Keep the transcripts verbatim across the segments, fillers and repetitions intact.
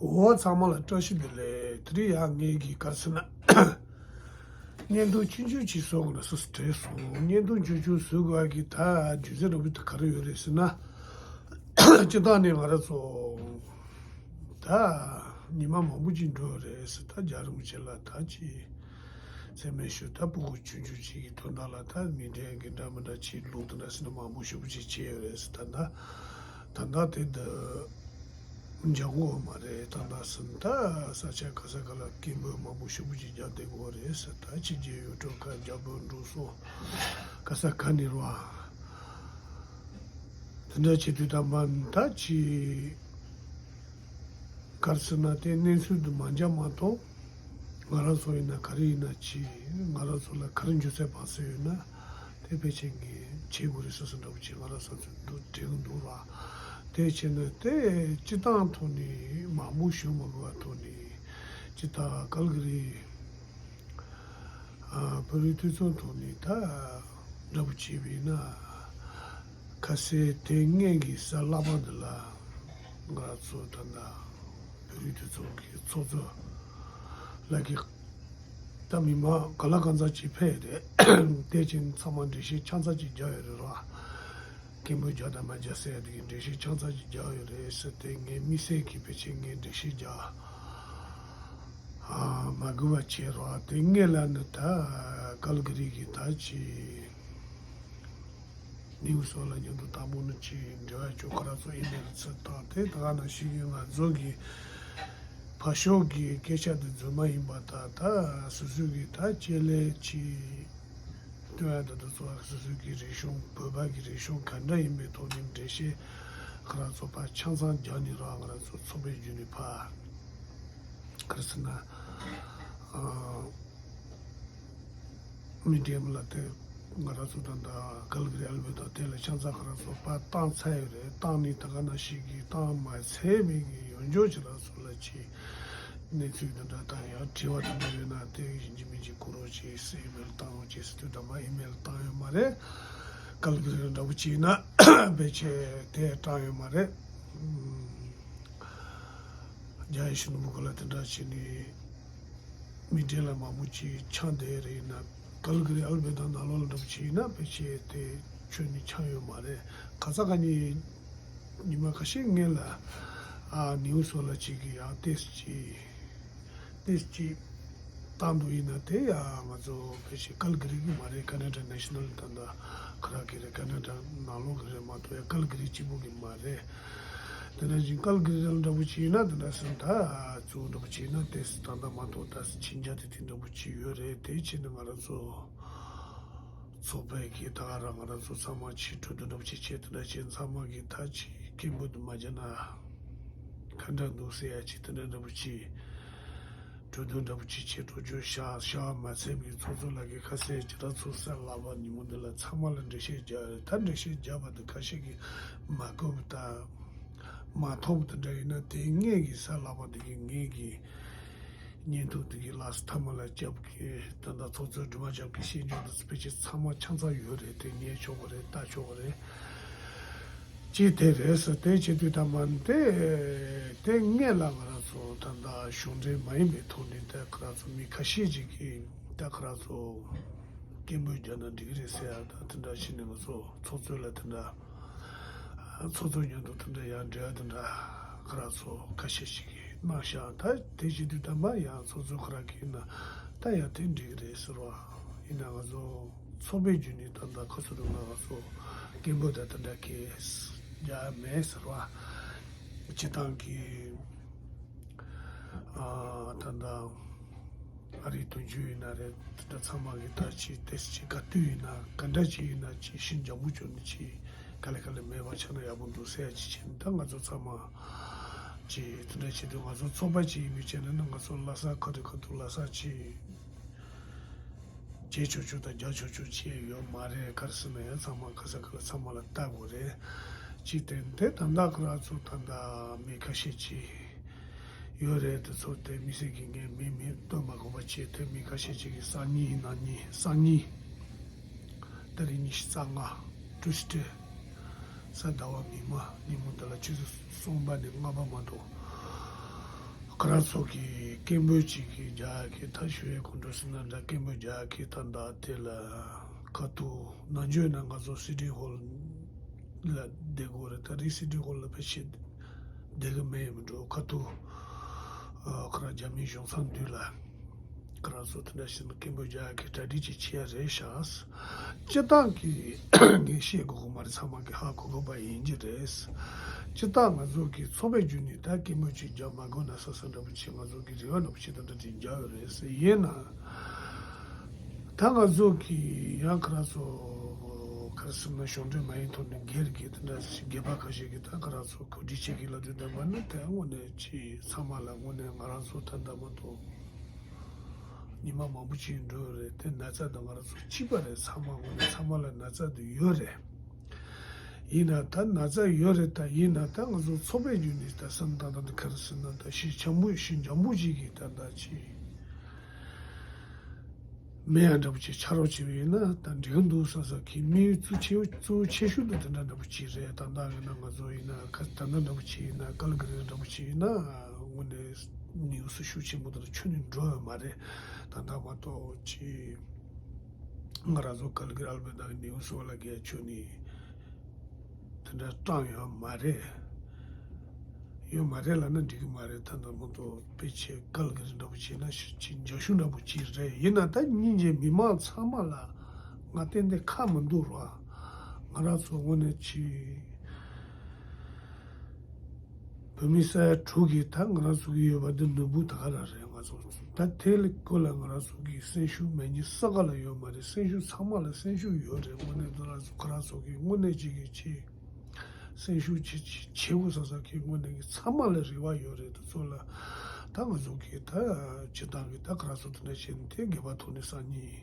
འོ་ཚང་མ་ལ་བཀྲ་ཤིས་བདེ་ལེགས། དེ་རིང་ཡང་ངེད་ཀྱི་ག་རེ་ཟེར་ན། བརྙན་ཐུང་ཆུང་ཆུང་ཅིག་བཟོ་དགོས་ན་སུ་སུ་བྲེལ་སོང་། བརྙན་ཐུང་ཆུང་ཆུང་བཟོ་དགོས་ཀྱི་ད་རྒྱུ་མཚན་ར་བུ་ད་ག་རེ་ཡོད་རེད་ཟེར་ན། སྤྱིར་བཏང་ནས་ང་རང་ཚོ་ད་ཉི་མ་མང་པོ་ཅིག་འགྲོ་རེད་ཟེར། ད་རྒྱལ་བ་རིན་པོ་ཆེ་ལ་ད་ཅིག་མཚན་སྨད་ཞུ། ད་སྤུ་གུ་ཆུང་ཆུང་ཅིག་གི་དོན་དག་ལ་ད་མི་འདྲ་གི་འདྲ་མི་འདྲ་ཅིག་ལུགས་དེ་འདྲ་ཟེར་ན་མང་པོ་ཞེ་པོ་ཅིག་བྱས་ཡོད་རེད་ཟེར། ད་ད་ད་ད་དེ་འདི། འཇང་གོ་མ་རེད། ད་ད་སུན་ད་ས་ཆ་ག་ས་ག་ལ་སྐད་འབོད་མང་པོ་ཞེ་པོ་ཅིག་རྒྱག་བསྡད་ཀྱི་ཡོད་རེད་ཟེར། ད་ཕྱི་རྒྱལ་ཡུལ་གྲུ་ཁག་རྒྱ་བོད་འབྲུག་སོགས་ག་ས་ག་ནས་རེད་བ། དེ་འདྲ་བྱེད་དུས་ད་མ་ད་ཅི་ག་རེ་ཟེར་ན། དེ་གནས་ཚུལ་དུ་མ་འཇགས་མ་གཏོགས། ང་རང་ཚོ་ཡིན་ན་ག་རེ་ཡིན་ན་ཅི། ང་རང་ཚོ་ལ་ག་རེ་འགྱུར་ཚད་བབས་ས་ཡོད་ན། དེ་ཕལ་ཆེར་ངས་བྱེད་དགོས་རེད་བསམ་བསམ་འདྲ་པོ་ཅིག་ང་རང་བསམ་ཚུལ་འདུག་དྲན་གྱི་འདུག་ར། དེ་བྱས་ན་དེ་སྤྱིར་བཏང་ཐོག་ནས་མང་པོ་ཞུ་མ་དགོས་པ་ཐོག་ནས་སྤྱིར་བཏང་ཀལ་ག་རི་ཨ་བོད་རིགས་འཐུས་ཚང་ཐོག་ནས་ད་འདྲ་པོ་བྱས་པ་ཡིན་ན། ཁ་སང་དེ་སྔོན་གྱི་གཟའ་ལྷག་པ་འདི་ལ་ང་ཚོ་ད་ལྟ་བོད་རིགས་འཐུས་ཚང་གི་ཚོགས་གཙོ་ལགས་ཀྱིས་ད་མི་མང་གང་ལ་གང་འཚམ་ཅིག་ཕེབས་ཏེ། དེ་བཞིན་ཚང་མ་འགྲེལ་བཤད་ཆ་ཚང་ཅིག་རྒྱག་ཡོད་རེད་ར། སྐད་འབོད་རྒྱག་དང་མ་རྒྱག་ཟེར་ཡ་དེ་གི་འགྲེལ་བཤད་ཆ་ཚང་ཅིག་རྒྱག་ཡོད་རེད་ཟེར། དེ་ངས་དམིགས་བསལ་གྱི་ཕལ་ཆེར་ངས་འགྲེལ་བཤད་རྒྱག་ཨ་མ་དགོས་པ་བྱས་ར། དེ་སྔོན་ལ་ནི་ད་ཀལ་ག་རི་གི་ད་ཅི་ནིའུ་སོགས་ལ་མཉམ་དུ་དང་པོ་ནི་ཅི་འབྲེལ་བ་བྱུང་། ཁོ་རང་ཚོ་ཨི་མེལ་ཚུར་བཏང་སྟེ། ད་ག་ནང་བཞིན་གྱི་ང་ཚོ་གི་ཕར་ཕྱོགས་ཀྱི་སྐད་ཆ་དེ་རྫུན་མ་ཡིན་པ་དང་། ད་སོ་སོ་གི་ད་ཆེད་ལས་ཅི་སྟོན་ཡ་དེ་ཚོ་སོ་སོ་གི་རིག་གཞུང་། བོད་པ་གི་རིག་གཞུང་ག་འདྲ་ཡིན་པའི་ཐོག་ནས་འགྲེལ་བཤད་ཁོ་རང་ཚོ་ཕར་ཆ་ཚང་རྒྱག་ནས་ར། ང་རང་ཚོ་ཚོགས་པའི་བརྒྱུད་ནས་ཕར་ག་རེ་ཟེར་ན། ཨ། མི་འདྲ་མི་ལ་དེ་ང་རང་ཚོ་ད་ལྟ་ཀལ་ག་རི་ཨལ་བེ་དང་དེ་ལ་ཆང་ཚ་ཁ་རང་ཚོ་ཕར་བཏང་ཚར་ཡོད་རེད། བཏང་ནས་ད་ག་ནང་བཞིན་གྱི་བཏང་མ་ཚར་བའི་གི་ཡོན་ཇོ་ཅི་རང་ཚོ་ལ་ཅི་གནས་ཚུལ་དེ་འདྲ་དང་ཡང་དྲི་བ་དེ་འདྲ་ཡོད་ན་དེ་ཡིན་གཅིག་མིན་གཅིག་བསྐུར་རོགས་བྱེད་ཟེར། ཨི་མེལ་བཏང་རོགས་བྱེད་ཟེར་དུས་ད་མ་ཨི་མེལ་བཏང་ཡོད་མ་རེད། ཀལ་ག་རི་འདྲ་པོ་ཅིག་ཡིན་ན་ཕལ་ཆེར་དེ་བཏང་ཡོད་མ་རེད། རྒྱ་ཡེ་ཤེས་ནོར་བུ་ཁོ་ལ་དེ་འདྲ་བྱས་ནས་མི་འདྲེ་ལ་མང་པོ་ཅིག་ཆང་དེ་རེད་ཡིན་ན། ཀལ་ག་རི་ཨལ་བེ་དང་ནང་ལོགས་ལ་འདྲ་པོ་ཅིག་ཡིན་ན་ཕལ་ཆེར་དེ་ཁྱོན་ནས་ཆང་ཡོད་མ་རེད། ག་ས་ག་ནས་ཉི་མ་ཁ་ཤས་སྔོན་ལ་ཨ་ནིའུ་སོ་ལ་ཅིག་གི་ཡང་ཏེས་ཅིག་ཏེས་ཅིག་བཏང་འདུག་ཡིན་ན་དེ་ཡང་ང་ཚོ་ཕལ་ཆེར་ཀལ་ག་རི་གི་མ་རེད། ཀ་ན་ཌ་ནེ་ཤ་ནལ་ད་ལྟ་ཁ་རག་གི་རེད། ཀ་ན་ཌ་ནང་ལོགས་གི་རེད་མ་གཏོགས་ཡང་ཀལ་ག་རི་གཅིག་པོ་གི་མ་རེད། དེ་འདྲ་ཞིག་ཀལ་ག་རི་ལ་འདྲ་པོ་ཅིག་ཡིན་ན་དེ་འདྲ་སེམས་ཐག་གཙོ་བོ་འདྲ་པོ་ཅིག་ཡིན་ན་ཏེས་ད་ལྟ་མ་གཏོགས་ད་ཕྱི་རྒྱལ་དེ་དེ་འདྲ་པོ་ཅིག་ཡོད་རེད། དེ་ཕྱིན་ནས་ང་རང་ཚོ་ཚོགས་པའི་གི་ད་ག་རང་ང་རང་ཚོ་ཚང་མ་ཅིག་གྲོས་བསྡུར་འདྲ་པོ་ཅིག་བྱས། དེ་འདྲ་བྱས་ཚང་མ་གི་ད་ཅིག་སྐད་འབོད་དུ་མ་བརྒྱབ་ན་ག་འདྲ་འདུག་ཟེར་ཡ་ཅིག་དེ་འདྲ་འདྲ་པོ་ཅིག་གྲོས་བསྡུར་འདྲ་པོ་ཅིག་བྱས། གྲོས་ཆོད་བཞག་བཞག་མ་ཚད་པའི་ཚོགས་གཙོ་ལགས་ཀྱིས་ཁ་སང་ཇི་ལྟར་ཚོགས་གསར་ལྷག་པ་ཉིན་མོ་འདི་ལ་ཚང་མ་ལ་འགྲེལ་བཤད་རྒྱག་ཡོད། ད་འགྲེལ་བཤད་རྒྱག་པ་དེ་ཁ་ཤས་ཀྱིས་མ་གོ་བ་དང་མ་མཐོང་བ་དེ་འདྲ་ཡིན་ན། དེ་སྔོན་གྱི་གཟའ་ལྷག་པ་དེ་གི་ངེད་ཀྱི་བརྙན་ཐུང་དེ་གི་ལགས་སོ་མཐའ་མ་ལ་རྒྱབ་ཀྱི་ད་ལྟ་ཚོགས་གཙོས་འགྲིག་མ་རྒྱབ་ཀྱི་ཤེས་འཇོག་དེ་ཚོ་ཕལ་ཆེར་ཚང་མ་ཆ་ཚང་ཡོད་རེད། དེ་ཉན་ཆོག་གི་རེད། ལྟ་ཆོག་གི་རེད། ཅི་དེ་རེད་ཟེར། དེ་བྱེད་དུས་ད་མ་དེ་དེ་སྔོན་ལ་ང་རང་ཚོ་ད་ལྟ་གཞུང་འབྲེལ་མ་ཡིན་པའི་ཐོག་ནས་ད་ཁོ་རང་ཚོ་མི་ཁ་ཤས་ཅིག་གིས་ད་ཁོ་རང་ཚོ་སྐད་འབོད་རྒྱག་ན་འགྲིག་གི་རེད་ཟེར་ཡ་ད་དེ་འདྲ་བྱས་ནས་ང་ཚོ་ཚོགས་གཙོ་ལ་དེ་འདྲ་ཚོགས་གཙོ་མཉམ་དུ་དེ་འདྲ་ཡང་འབྲེལ་བ་དེ་འདྲ་ཁོ་རང་ཚོ་ཁ་ཤས་ཤིག་གིས་གནང་ཤག་ད་དེ་བྱེད་དུས་ད་མ་ཡང་ཚོགས་གཙོ་ཁོ་རང་གིས་ན་ད་ཡང་དེ་འགྲིག་གི་རེད་ཟེར་བ་ཡིན་ན། ང་ཚོ་ཚོགས་པའི་བརྒྱུད་ནས་ད་ལྟ་ཁ་སོ་རུ་ང་ཚོ་སྐད་འབོད་ད་དེ་འདྲ་གས་རྒྱག་མེད་ཟེར་བ། སྤྱི་བཏང་གི་ཨ་ད་ལྟ་ཨ་རིའི་དོན་གཅོད་ཡིན་ན་རེད། དེ་འདྲ་ཚང་མ་གི་ད་ཅི་ཏེས་ཅི་ག་དུས་ཡིན་ན་ག་འདྲ་ཅི་ཡིན་ན་ཅི་ཤིན་འཇམ་པོ་བྱུང་ནས་ཅི་ག་ལེ་ག་ལེ་མེད་པ་ཆགས་ན་ཡག་པོ་འདུག་ཟེར་ཡ་ཅི་བྱས་ནས། ད་ང་ཚོ་ཚང་མ་ཅི་དེ་འདྲ་བྱེད་དུས་ང་ཚོ་ཚོགས་པ་ཅིག་ཡིན་པའི་ཆ་ནས་ན་ང་ཚོ་ལྷ་ས་ཁ་ཐུག་ཁ་ཐུག་ལྷ་ས་ཅི་བྱེད་ཆོག་ཆོག་དང་རྒྱག་ཆོག་ཆོག་བྱས་ཡོད་མ་རེད། ག་རེ་ཟེར་ན་ཡང་ཚང་མ་ག་ས་ག་ལ་ཚང་མ་ལ་ལྟ་དགོས་རེད། ཅི་དེ་འདྲ་ད་ལྟ་ཁོ་རང་ཚོ་ད་ལྟ་མི་ཁ་ཤས་ཅིག་ཡོད་རེད། དེ་ཚོ་དེ་མི་སེར་གྱི་ངས་མི་མིང་སྟོན་མ་དགོས་པ་བྱས་ཏེ་མི་ཁ་ཤས་ཅིག་གིས་སང་ཉིན་གནངས་ཉིན་སང་ཉིན་ཏ་རིག་ཉི་ཤུ་རྩ་ལྔ་ཊུས་ཌེ་གཟའ་ཟླ་བ་མིག་དམར་ཉིན་མོ་འདི་ལ་ཆུ་ཚོད་གསུམ་པ་ནས་ལྔ་པ་མ་གཏོགས་ ཁོ་རང་ཚོ་གི་སྐད་འབོད་ཅིག་གི་རྒྱག་གི་ད་ཞུ་ཡས་ཁོང་ཁྲོ་སེམས་ན་འདྲ་སྐད་འབོད་རྒྱག་གི་ད་ད་དེ་ལ་ཁ་ཐུག་ནང་ཆོས་ན་ང་ཚོ་སི་ཊི་ཧོལ་ལ་བསྡད་དགོས་རེད། ད་རེས་སི་ཊི་ཧོལ་ལ་ཕལ་ཆེར་བསྡད་གི་མེད་མི་འགྲོ། ཁ་ཐུག་ཁོ་རང་རྒྱ་མིའི་གཞུང་ཚང་མདུན་ལ་ཁོ་རང་ཚོ་དེ་འདྲ་ཞིག་ན་སྐད་འབོད་རྒྱག་གི་གྲ་སྒྲིག་ཅིག་བྱེད་ཡ་རེད་ཤག་སྤྱིར་བཏང་གི་ངས་བཤད་དགོས་གི་མ་རེད། ཚང་མ་གི་ཧ་གོ་གོ་པ་ཡིན་གྱི་རེད། སྤྱིར་བཏང་ང་ཚོ་གི་ཚོགས་པའི་བརྒྱུད་ནས་ད་སྐད་འབོད་ཅིག་རྒྱག་མ་དགོས་ན་ས་ས་འདྲ་པོ་ཆེ་ང་ཚོ་གི་རེ་བ་འདྲ་པོ་ཆེ་ད་འདྲ་ཅིག་རྒྱག་ཡོད་རེད་ཟེར། ཡིན་ན་ད་ང་ཚོ་གི་ཡང་ཁ་ར་ཚོ་ག་རེ་ཟེར་ན་གཞུང་འབྲེལ་མ་ཡིན་ཐོག་ནས་སྒེར་གྱི་དེ་འདྲ་ཞིག་སྒེར་པ་ཁ་ཤས་ཀྱི་ད་ཁ་ར་ཚོ་གོ་སྒྲིག་བྱེད་ཀྱི་ལབ་དུས་ད་མ་ནི་དེ་དངོས་གནས་ཅི་ཚང་མ་ལ་དངོས་གནས་ང་རང་ཚོ་ད་ལྟ་མ་གཏོགས། ཉི་མ་མང་པོ་ཅིག་འགྲོ་རེད། དེ་ན་ཚ་དང་ང་རང་ཚོ་གཅིག་པ་རེད། ཚང་མ་དངོས་གནས་ཚང་མ་ལ་ན་ཚ་དེ་ཡོད་རེད། ཡིན་ན་ད་ན་ཚ་ཡོད་རེད། ད་ཡིན་ན་ད་ང་ཚོ་ཚོགས་པའི་བརྒྱུད་ནས་ད་བསམ་བཏང་ད་ད་ག་རེ་ཟེར་ན་ད་ཞི་འཇམ་པོ་ཞི་འཇམ་པོ་ཅིག་གིས་ད་ད་ཅིག་མེད་ཡ་འདྲ་པོ་ཅིག་ཆགས་རོགས་བྱས་པ་ཡིན་ན་ད་འགྲིག་གི་འདུག་བསམ་བསམ་གི་དམིགས་ཡུལ་གཙོ་ཆེ་གཙོ་བོ་ཆེ་ཤོས་དེ་དེ་འདྲ་འདྲ་པོ་ཅིག་རེད། ད་ད་ཡིན་ན་ང་ཚོ་ཡིན་ན་ད་ད་འདྲ་འདྲ་པོ་ཅིག་ཡིན་ན་ཀལ་གི་རེད་འདྲ་པོ་ཅིག་ཡིན་ན་དངོས་གནས་ནིའུ་སི་ཤུགས་ཆེན་པོ་དེ་ལ་ཁྱོན་ནས་འགྲོ་ཡོད་མ་རེད། ད་ལྟ་མ་གཏོགས་ཅི། ང་རང་ཚོ་ཀལ་གི་ཨལ་བེ་ཏ་གི་ནིའུ་སི་ཝ་ལ་གའི་ཁྱོན་ནས་དེ་འདྲ་སྤྲང་ཡོད་མ་རེད། ཡོད་མ་རེད་ལབ་ན་འགྲིག་གི་མ་རེད། ད་ལྟ་མ་གཏོགས་དཔེ་ཆ་ཀལ་གི་རེད་འདྲ་པོ་བྱས་ན་ཅི་འཇའ་ཤུག་འདྲ་པོ་ཅིག་རེད། ཡིན་ན་ད་སྙིང་རྗེ་མི་མང་ཚང་མ་ལ་ང་ཏན་ཏན་ཁག་མི་འདུག་ར། ང་རང་ཚོ་དངོས་གནས་ཅི། བོད་མི་ས་ཡ་དྲུག་གིས་ད་ང་རང་ཚོ་གི་ཡོད་པ་འདི་ནོར་བུ་ད་ག་རང་རེད། ང་ཚོ་ད་དེ་ལ་སྐོར་ལ་ང་རང་ཚོ་གི་སེམས་ཤུགས་མེད་མཁན་ས་ག་ལ་ཡོད་མ་རེད། སེམས་ཤུགས་ཚང་མ་ལ་སེམས་ཤུགས་ཡོད་རེད། དངོས་གནས་ང་རང་ཚོ་ཁོ་རང་ཚོ་གི་དངོས་གནས་ཅིག་གི་ཆེ་སེམས་ཤུགས་ཆེ་ཆེ་ཆེ་བོ་ས་ས་གི་དངོས་གནས་གི་ཚང་མ་ལ་རེ་བ་ཡོད་རེད། དེ་ཚོ་ལ་ད་ང་ཚོ་གི་ད་སྤྱིར་བཏང་གི་ད་ཁོ་རང་ཚོ་དེ་འདྲ་བྱས་ནས་དེ་སྒེར་པ་ཐོག་ནས་སང་ཉིན་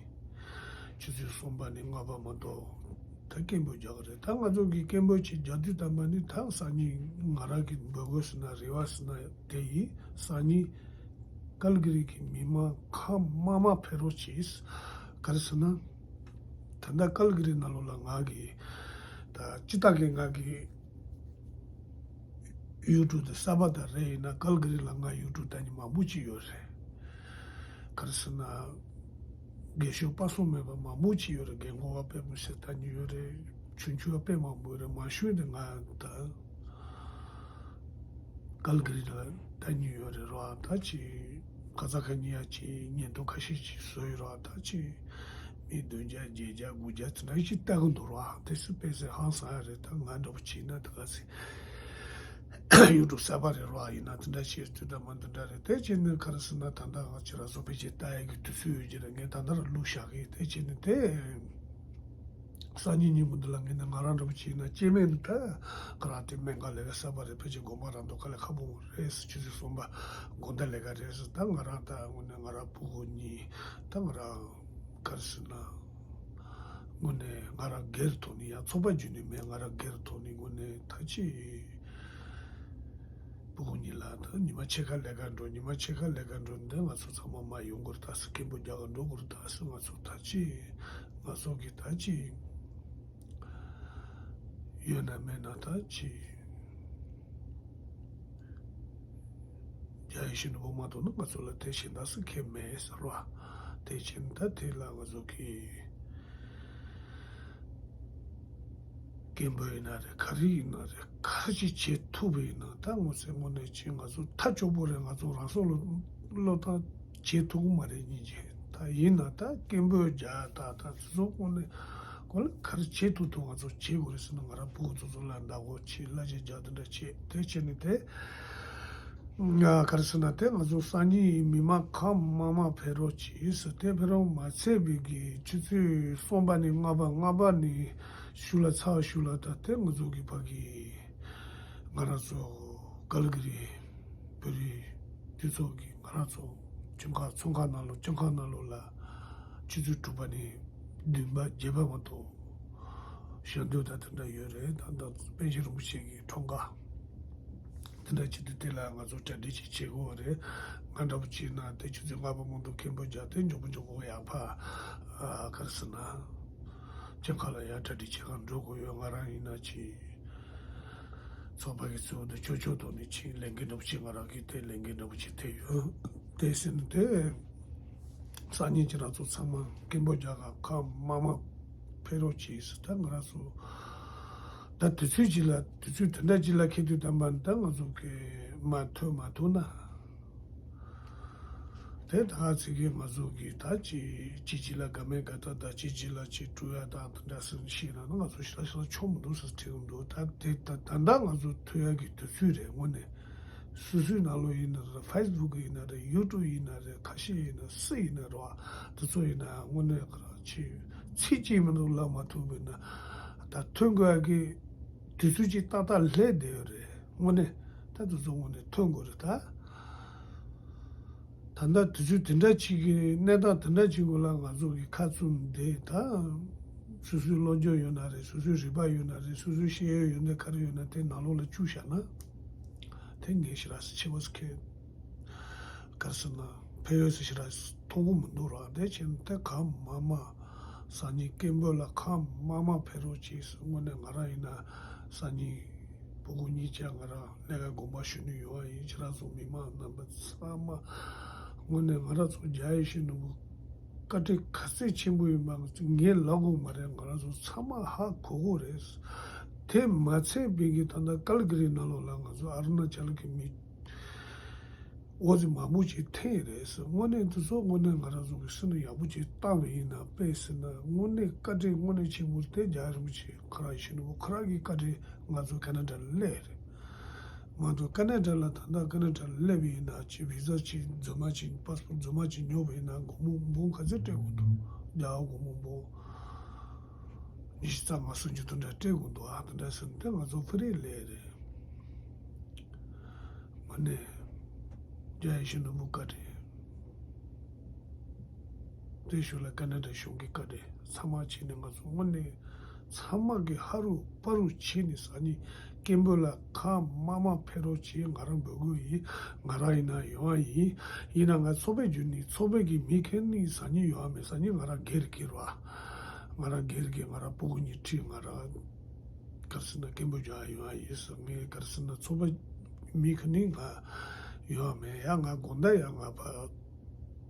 ཆུ་ཚོད་གསུམ་པ་ནས་ལྔ་པ་མ་གཏོགས། ད་སྐད་འབོད་རྒྱག་གི་རེད། ད་ང་ཚོ་གིས་སྐད་འབོད་ཅིག་རྒྱག་དུས་ཙམ་པ་ནི་ད་སང་ཉིན་ང་རང་གིས་འབོད་དགོས་ཟེར་ན་རེ་བ་ཟེར་ན་དེ་ཡིན། སང་ཉིན་ཀལ་གི་རི་གི་མི་མང་གང་མང་མང་ཕེབས་རོགས་གྱིས། ག་རེ་ཟེར་ན་ད་ལྟ་ཀལ་གི་རི་ནང་ལོགས་ལ་ང་གིས་ད་སྤྱིར་བཏང་གི་ང་གིས་ཡུ་ཊུབ་དེ་གསར་པ་དང་རེད། ཡིན་ན་ཀལ་གི་རི་ལ་ང་ཡུ་ཊུབ་ལྟ་མཁན་མང་པོ་ཅིག་ཡོད་རེད། ག་རེ་ཟེར་ན། རྒས་ཤོས་སྤ་སོ་མེད་པ་མང་པོ་ཅིག་ཡོད་རེད། རྒན་གོག་པ་དཔེ་མི་སྲིད་ལྟ་མཁན་ཡོད་རེད། ཆུང་ཆུང་བ་དཔེ་མང་པོ་ཡོད་རེད། མང་ཤོས་དེ་ང་ད་ཀལ་གི་རི་ལ་ལྟ་མཁན་ཡོད་རེད་ར། ད་ཅི་ཁ་ཚ་ཁ་ཉིན་ཡ་ཅི་བརྙན་ཐུང་ཁ་ཤས་ཅིག་བཟོས་ཡོད་ར། ད་ཅི་མི་བདུན་བརྒྱ་བརྒྱད་བརྒྱ་དགུ་བརྒྱ་དེ་འདྲ་ཞིག་ལྟ་གི་འདུག་ར། དེ་སུ་དཔེ་ཟེར་ཧང་སང་ཡ་རེད། ད་ང་འདྲ་པོ་བྱས་ན་ད་ག་ཚོད། ཡུ་ཊུབ་གསར་པ་རེད་ར། ཡིན་ན་དེ་འདྲ་བྱས་དུས་ད་མ་འདི་འདྲ་རེད། དེ་བྱས་ནས་ག་རེ་ཟེར་ན་ད་ལྟ་ང་ཁྱེད་རང་ཚོ་ཕལ་ཆེར་ལྟ་ཡག་གི་དུས་ཚོད་ཡོད་ཀྱི་རེད། ངས་ད་ལྟ་རང་བླུགས་བཞག་གི། དེ་བྱས་ནས་དེ་སང་ཉིན་ཉིན་མོ་འདི་ལ་ངས་ནི་ང་རང་འདྲ་པོ་བྱས་ན་སྐྱེ་དམན་ནི་ད་ག་རང་དེ་སྨན་ཁང་ལས་ཀ་གསར་པ་རེད། ཕལ་ཆེར་དགོན་པ་རང་འདུག་དཀའ་ལས་ཁག་པོ་རེད། ཆུ་ཚོད་གསུམ་པ་དགོང་དག་ལས་ཀ་རེད་ཟེར། ད་ང་རང་ད་དངོས་གནས་ང་རང་ཕྲུ་གུ་གཉིས་ད་ང་རང་ག་རེ་ཟེར་ན། དངོས་གནས་ང་རང་སྒེར་ཐོག་ནས་ཡང་ཚོགས་པ་བརྒྱུད་ནས་མེད། ང་རང་སྒེར་ཐོག་ནས་དངོས་གནས་ད་ཅི་ཕྲུ་གུ་གཉིས་ལ་ད་ཉི་མ་ཕྱེད་ཀ་ལས་ཀ་འགྲོ། ཉི་མ་ཕྱེད་ཀ་ལས་ཀ་འགྲོ་འདི་ང་ཚོ་ཚང་མ་མར་ཡོང་དགོས་རེད། ད་སུ་སྐད་འབོད་རྒྱག་ག་འགྲོ་དགོས་རེད། ད་སུ་ང་ཚོ་ད་ཅི་ང་ཚོ་གི་ད་ཅི་ཡོད་ན་མེད་ན་ད་ཅི། རྒྱ་ཡིག་ཤེས་ནོར་བུ་མ་གཏོགས་ནི་ང་ཚོ་ལ་དེ་བཞིན་ད་སུ་མཁས་མེད་ཟེར་བ། དེ་བཞིན་ད་དེ་ལ་ང་ཚོ་གི་སྐད་འབོད་ཡིན་ན་རེད། ག་རེ་ཡིན་ན་རེད། ག་རེ་ཅིག་བྱེད་ཐུབ་པ་ཡིན་ན་ད་ངོ་ཚ་དངོས་གནས་ཅིག་ང་ཚོ་ཐག་ཆོད་པོ་རེད། ང་ཚོ་རང་སྲོག་ལ་བློས་བཏང་བྱེད་ཐུབ་ཀྱི་མ་རེད། སྙིང་རྗེ། ད་ཡིན་ན་ད་སྐད་འབོད་རྒྱག་ད་ད་སོ་སོ་དངོས་གནས་ཁོ་ལ་ག་རེ་བྱེད་ཐུབ་ཐུབ་ང་ཚོ་བྱེད་དགོས་རེད་ཟེར་ན་ང་རང་ཕྲུ་གུ་ཚོ་ཚོ་ལ་བདག་པོ་བྱེད། གླ་ཆ་རྒྱག་དེ་འདྲ་བྱེད། དེ་བྱས་ནས་དེ་ང་ག་རེ་ཟེར་ན་དེ་ང་ཚོ་སང་ཉིན་མི་མང་གང་མང་མང་ཕེབས་རོགས་གྱིས་ཟེར། དེ་ཕེབས་རོགས་མ་ཚད་པའི་གི་ཆུ་ཚོད་གསུམ་པ་ནས་ལྔ་པ་ལྔ་པ་ནས་ཤུལ་ལ་ཚར་ཤུལ་ལ་ད་དེ་ང་ཚོ་གི་ཕ་གི་ང་རང་ཚོ་ཀལ་གི་རི་བོད་རིགས་སྤྱི་ཚོགས་ཀྱི་ང་རང་ཚོ་ཚོང་ཁང་ཚོང་ཁང་ནང་ལོགས་ཚོང་ཁང་ནང་ལོགས་ལ་ཆུ་ཚོད་དྲུག་པ་ནས་བདུན་པ་བརྒྱད་པ་མ་གཏོགས་ཞལ་འདོན་དང་དེ་འདྲ་ཡོད་རེད། ད་ལྟ་པཎ་ཆེན་རིན་པོ་ཆེ་གི་འཁྲུངས་སྐར་དེ་འདྲ་བྱེད་དུས་དེ་ལ་ང་ཚོ་གྲ་སྒྲིག་ཅིག་བྱེད་དགོས་པ་རེད། ང་འདྲ་པོ་བྱས་ན་དེ་ཆུ་ཚོད་ལྔ་པ་མ་གཏོགས་སྐད་འབོད་རྒྱག་དེ་མགྱོགས་པོ་མགྱོགས་པོ་ཡར་ཕར་ཨ་ག་རེ་ཟེར་ན་ཚོང་ཁང་ལ་ཡར་གྲ་སྒྲིག་བྱེད་གར་འགྲོ་དགོས་ཡོད། ང་རང་ཡིན་ན་ཅི། ཚོགས་པ་གི་གཙོ་བོ་དེ་ཆོས་ཕྱོགས་ཐོག་ནས་ཕྱིན་ལས་འགན་འདྲ་པོ་ཅིག་ང་རང་གིས་དེ་ལས་འགན་འདྲ་པོ་ཅིག་ཐེབས་ཡོད། དེ་ཟེར་ནས་དེ་སང་ཉིན་ཁྱེད་རང་ཚོ་ཚང་མ་སྐད་འབོད་རྒྱག་ག་ཁ་མ་མ་ཕེབས་རོགས་གྱིས་ཟེར། ད་ང་རང་ཚོ་ད་དུས་ཚོད་ཅིག་ལ་དུས་ཚོད་དེ་འདྲ་ཅིག་ལ་འཁེལ་དུས་ཙམ་པ་ད་ང་ཚོ་གི་མ་ཐོན་མ་ཐུབ་ན། དེ་ད་ཚིག་གི་ང་ཚོ་གི་ད་ཅི་ཅི་ཅི་ལ་དགའ་མེད་དགའ་ད་ད་ཅི་ཅི་ལ་ཅི་སྤྲོ་ཡ་ད་དེ་འདྲ་སེམས་ཤེས་ན་ང་ཚོ་ཤ་ཤ་ཆོག་མི་འདུག་ཟེར་དྲིས་འདུག་ད་དེ་ད་ད་ད་ང་ཚོ་ཐོས་ཡ་གི་དུས་ཚོད་རེད། དངོས་གནས་སོ་སོའི་ནང་ལོགས་ཡིན་ན་རེད། ཕེ་སི་བུག་ཡིན་ན་རེད། ཡུ་ཊུབ་ཡིན་ན་རེད། ཁ་ཤས་ཡིན་ན་སུ་ཡིན་ན་རེད་བ། དེ་ཚོ་ཡིན་ན་དངོས་གནས་ཁ་ཆེ་ཚིག་གཅིག་མི་འདུག་ལབ་མ་ཐུབ་པས་ན་ད་ཐོན་དགོས་ཡ་གི་དུས་ཚོད་ཅིག་ཏག་ཏག་སླེབས་བསྡད་ཡོད་རེད། དངོས་གནས་ད་དེ་ཚོ་དངོས་གནས་ཐོན་དགོས་རེད་ད། ད་ལྟ་དུས་ཚོད་དེ་འདྲ་ཅིག་གི་གནས་སྟངས་དེ་འདྲ་ཅིག་གུ་ལ་ང་ཚོ་གི་ཁ་བཙུམ་བསྡད་ད། སོ་སོའི་བློ་འགྱོད་ཡོད་ན་རེད། སོ་སོའི་རིག་པ་ཡོད་ན་རེད། སོ་སོའི་ཤེས་ཡོན་ཡོད་ན་ག་རེ་ཡོད་ན་དེ་ནང་ལོགས་ལ་བཅུག་བཞག་ན། དེ་ངས་ཞེ་དྲག་ཆེ་བོ་ཟེར་མཁན་ག་རེ་ཟེར་ན་ཕན་ཡོན་ཟེར་ཞེ་དྲག་མཐོང་གི་མི་འདུག་ར། དེ་བྱས་ན་དེ་གང་མང་མང་སང་ཉིན་སྐད་འབོད་ལ་གང་མང་མང་ཕེབས་རོགས་གྱིས། དངོས་གནས་ང་རང་ཡིན་ན་སང་ཉིན་ཕྲུ་གུ་གཉིས་ཆ་ང་རང་ལས་ཀ་དགོངས་པ་ཞུ་ནི་ཡོང་བ་ཡིན། ཁྱེད་རང་ཚོ་མི་མང་རྣམ་པ་ཚང་མ་དངོས་གནས་ང་རང་ཚོ་རྒྱ་ཡེ་ཤེས་ནོར་བུ་བཀའ་དྲིན་ག་ཚད་ཆེན་པོ་ཡིན་པ་ངས་ལབ་དགོས་མ་རེད། ང་རང་ཚོ་ཚང་མ་ཧ་གོ་གོ་རེད། དེ་མ་ཚད་པའི་གི་ད་ལྟ་ཀལ་གི་རི་ནང་ལོགས་ལ་ང་ཚོ་ཨ་རུ་ན་ཅལ་གི་མི་འོ་ཙི་མང་པོ་ཅིག་འཐེན་རེད་ཟེར། དངོས་གནས་འདི་ཚོ་དངོས་གནས་ང་རང་ཚོ་གི་སེམས་ལ་ཡག་པོ་ཅིག་བཏང་བ་ཡིན་ན་དཔེ་ཟེར་ན་དངོས་གནས་བཀའ་དྲིན་དངོས་གནས་ཆེན་པོ་དེ་རྒྱལ་བ་རིན་པོ་ཆེ་ཁོ་རང་ཡེ་ཤེས་ནོར་བུ་ཁོ་རང་གི་བཀའ་དྲིན་ང་ཚོ་ཁ་ན་ཌ་ལ་སླེབས་རེད། མ་གཏོགས་ཁ་ན་ཌ་ལ་ད་ལྟ་ཁ་ན་ཌ་ལ་སླེབས་པ་ཡིན་ན་ཅིག་བི་ཛ་ཅིག་རྫུན་མ་ཅིག་པ་སི་པོར་རྫུན་མ་ཅིག་ཉོས་པ་ཡིན་ན་སྒོར་མོ་འབུམ་ག་ཚོད་སྤྲད་དགོས་འདུག་རྒྱ་གར་སྒོར་མོ་འབུམ་ཉི་ཤུ་རྩ་ལྔ་སུམ་ཅུ་དེ་འདྲ་སྤྲད་དགོས་འདུག་ཨ་དེ་འདྲ་ཟེར་ན་དེ་ང་ཚོ་ཕུ་རེ་ལས་རེད། དངོས་གནས་རྒྱལ་ཡེ་ཤེས་ནོར་བུ་བཀའ་དྲིན། དེ་ཞུ་ལ་ཁ་ན་ཌ་གཞུང་གི་བཀའ་དྲིན་ཚང་མ་བྱས་ནས་ང་ཚོ་དངོས་གནས་ཚང་མ་གི་ཧ་རུ་པ་རུ་བྱས་ནས་སང་ཉིན་སྐད་འབོད་ལ་གང་མང་མང་ཕེབས་རོགས་བྱས། ང་རང་འབོད་སྐུལ་ཡིན། ང་རང་ཡིན་ན་ཡོང་བ་ཡིན། ཡིན་ན་ང་ཚོགས་པའི་རྒྱུན་ནས་ཚོགས་པའི་གི་མི་ཁེར་གཉིས་སང་ཉིན་ཡོང་བ་མེད། སང་ཉིན་ང་རང་སྒེར་སྒེར་བ། ང་རང་སྒེར་གྱི་ང་རང་ཕྲུ་གུ་གཉིས་ཁྲིད་ང་རང་ག་རེ་ཟེར་ན་སྐད་འབོད་རྒྱག་ཡོང་བ་ཡིན་ཟེར། ངས་ག་རེ་ཟེར་ན་ཚོགས་པ་མི་ཁ་ནི་ང་ཡོང་བ་མེད། ཡང་ང་དགོང་དག་ཡང་ང་ཕ་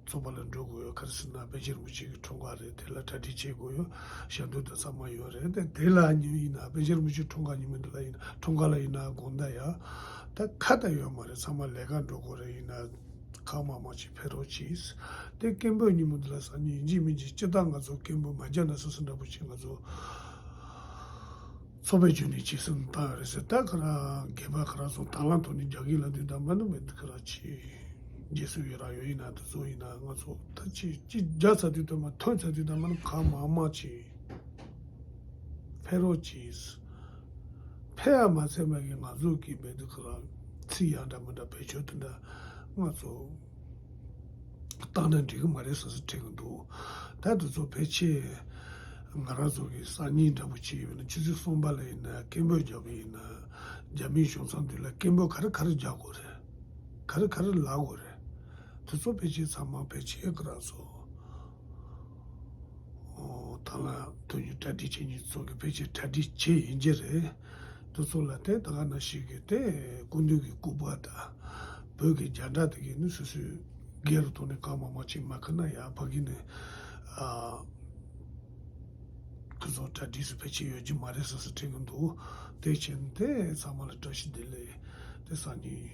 ཚོགས་པ་ལ་འགྲོ་དགོས་ཡོད། ག་རེ་ཟེར་ན་པཎ་ཆེན་རིན་པོ་ཆེ་གི་འཁྲུངས་སྐར་རེད། དེ་ལ་གྲ་སྒྲིག་བྱེད་དགོས་ཡོད། ཞལ་འདོན་དང་ཚང་མ་ཡོད་རེད། དེ་དེ་ལ་ཉིན་ཡིན་ན་པཎ་ཆེན་རིན་པོ་ཆེ་འཁྲུངས་སྐར་ཉིན་མོ་འདི་ལ་ཡིན་ན་འཁྲུངས་སྐར་ལ་ཡིན་ན་དགོང་དག་ཡང་ད་ཁ་ད་ཡོད་མ་རེད། ཚང་མ་ལས་ཀ་འགྲོ་དགོས་རེད། ཡིན་ན། གང་མང་མང་ཅིག་ཕེབས་རོགས་གྱིས། དེ་སྐད་འབོད་ཉིན་མོ་འདི་ལ་སང་ཉིན་ཡིན་གཅིག་མིན་གཅིག་སྤྱིར་བཏང་ང་ཚོ་སྐད་འབོད་མ་རྒྱག་ན་སོ་སོ་འདྲ་པོ་ཅིག་ང་ཚོ་ཚོགས་པའི་རྒྱུན་ནས་ཅིག་སེམས་བཏང་ཡོད་རེད་ཟེར། ད་ཁ་ར་སྒེར་པ་ཁ་ར་སོང་དང་བླངས་ཐོག་ནས་རྒྱག་གི་ལ་དུས་དང་མ་ནུ་མེད་ཁ་ར་ཅིག་རྗེས་སུ་ཡི་རང་ཡོད་ཡིན་ན་དེ་ཚོ་ཡིན་ན་ང་ཚོ་ད་ཅིག་ཅིག་རྒྱག་ཚར་དུས་དང་མ་ཐོན་ཚར་དུས་དང་མ་ནུ་གང་མང་མང་ཅིག་ཕེབས་རོགས་གྱིས། ཕེབས་ཡ་མ་ཚད་མ་གི་ང་ཚོ་གི་མེད་དུ་ཁོ་རང་ཚིག་ཡང་འདྲ་མི་འདྲ་བེད་སྤྱོད་དེ་འདྲ་ང་ཚོ་བཏང་ན་འགྲིག་གི་མ་རེད་ཟེར་ཟེར་དྲན་གི་འདུག་ད་དེ་ཚོ་ཕལ་ཆེར་ང་རང་ཚོ་གི་སང་ཉིན་འདྲ་པོ་ཅིག་ཡོད་ན་ཆུ་ཚོད་གསུམ་པ་ལ་ཡིན་ན་སྐད་འབོད་རྒྱག་པ་ཡིན་ན་རྒྱ་མིའི་གཞུང་ཚབ་འདི་ལ་སྐད་འབོད་ག་རེ་ག་རེ་རྒྱག་དགོས་རེད། ག་རེ་ག་རེ་ལབ་དགོས་རེད། དེ་ཚོ་ཕལ་ཆེར་ཚང་མ་ཕལ་ཆེར་ཁོ་རང་ཚོ། ཨོ། ད་ལ་དོན་གཉིས་གྲ་སྒྲིག་བྱེད་མཁན་ཚོ་གི་ཕལ་ཆེར་གྲ་སྒྲིག་བྱས་ཡིན་གྱི་རེད། དེ་ཚོ་ལ་དེ་ད་ག་ནང་བཞིན་གི་དེ་སྐུ་མདུན་གྱི་སྐུ་པར་དང་བོད་ཀྱི་རྒྱ་འདྲ་དེ་གི་ནི་སོ་སོའི་སྒེར་ཐོག་ནས་གང་མང་མང་ཅིག་མ་ཁུར་ན་ཡང་ཕ་གི་ནས་ཨ། ཁོ་ཚོ་གྲ་སྒྲིག་སུ་ཕལ་ཆེར་ཡོད་ཀྱི་མ་རེད་ཟེར་ཟེར་དྲན་གི་འདུག་དེ་བྱས་ནས་དེ་ཚང་མ་ལ་བཀྲ་ཤིས་བདེ་ལེགས། དེ་སང་ཉིན་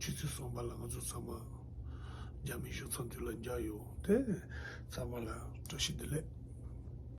ཆུ་ཚོད་གསུམ་པ་ལ་ང་ཚོ་ཚང་མ་རྒྱ་མི་གཞུང་ཚབ་འདི་ལ་མཇལ་ཡོང་། དེ་ཚང་མ་ལ་བཀྲ་ཤིས་བདེ་ལེགས།